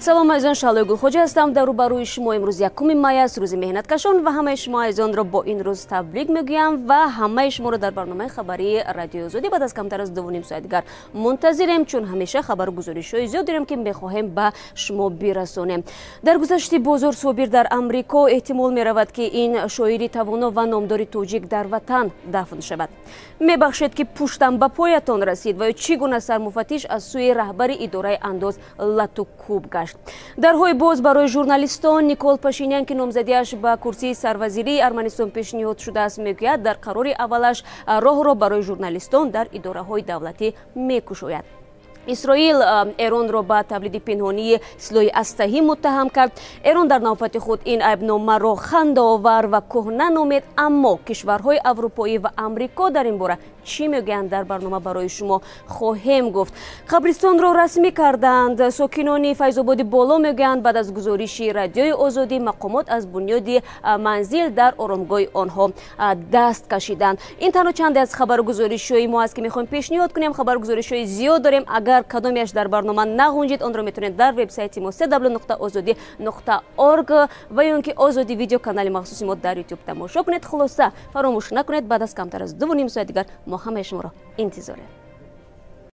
Салом, азизон, Шаҳлои Гулхоҷа ҳастам дар рӯбарӯи шумо. Имрӯз 1 май аст, рӯзи меҳнаткашон, ва ҳамаи шумо азизонро бо ин рӯз табрик мегӯям ва ҳамаи шуморо дар барномаи хабарии Радиои Озодӣ баъд аз камтар аз 2,5 соат дигар мунтазирем, чун ҳамеша хабару гузоришҳои зиёд дорем, ки мехоҳем ба шумо бирасонем. Даргузашти Бозор Собир дар Амрико. Эҳтимол меравад, ки ин шоири тавоно ва номдори тоҷик дар ватан дафн шавад. Мебахшед, ки пуштам ба поятон расид, ва ё чӣ гуна сармуфаттиш аз сӯи раҳбари идораи андоз лату кӯб гашт. Дарҳои боз барои журналистон. Никол Пашинян, ки номзадиаш ба курсии сарвазирии Арманистон пешниҳод шудааст, мегӯяд, дар қарори аввалаш роҳро барои журналистон дар идораҳои давлатӣ мекушояд. Исроил Эронро ба тавлиди пинҳонии силоҳи ҳастаӣ муттаҳам кард. Эрон дар навбати худ ин айбномаро хандаовар ва кӯҳна номид. Аммо кишварҳои аврупоӣ ва Амрико дар ин бора чӣ мегӯянд, дар барнома барои шумо хоҳем гуфт. Қабристонро расмӣ карданд. Сокинони Файзободи Боло мегӯянд, баъд аз гузориши Радиои Озодӣ мақомот аз бунёди манзил дар оромгоҳи онҳо даст кашиданд. Ин танҳо чанде аз хабару гузоришҳои мо аст, ки мехоҳем пешниҳод кунем. Хабару гузоришҳои зиёд дорем. Агар кадомеаш дар барнома нағунҷид, онро метавонед дар вебсайти мо www.ozodi.org ва ё ин ки Озодӣ Видео, канали махсуси мо дар Ютуб, тамошо кунед. Хулоса, фаромӯш накунед, баъд аз камтар аз 2,5 соат дигар мо ҳамаи шуморо интизорем.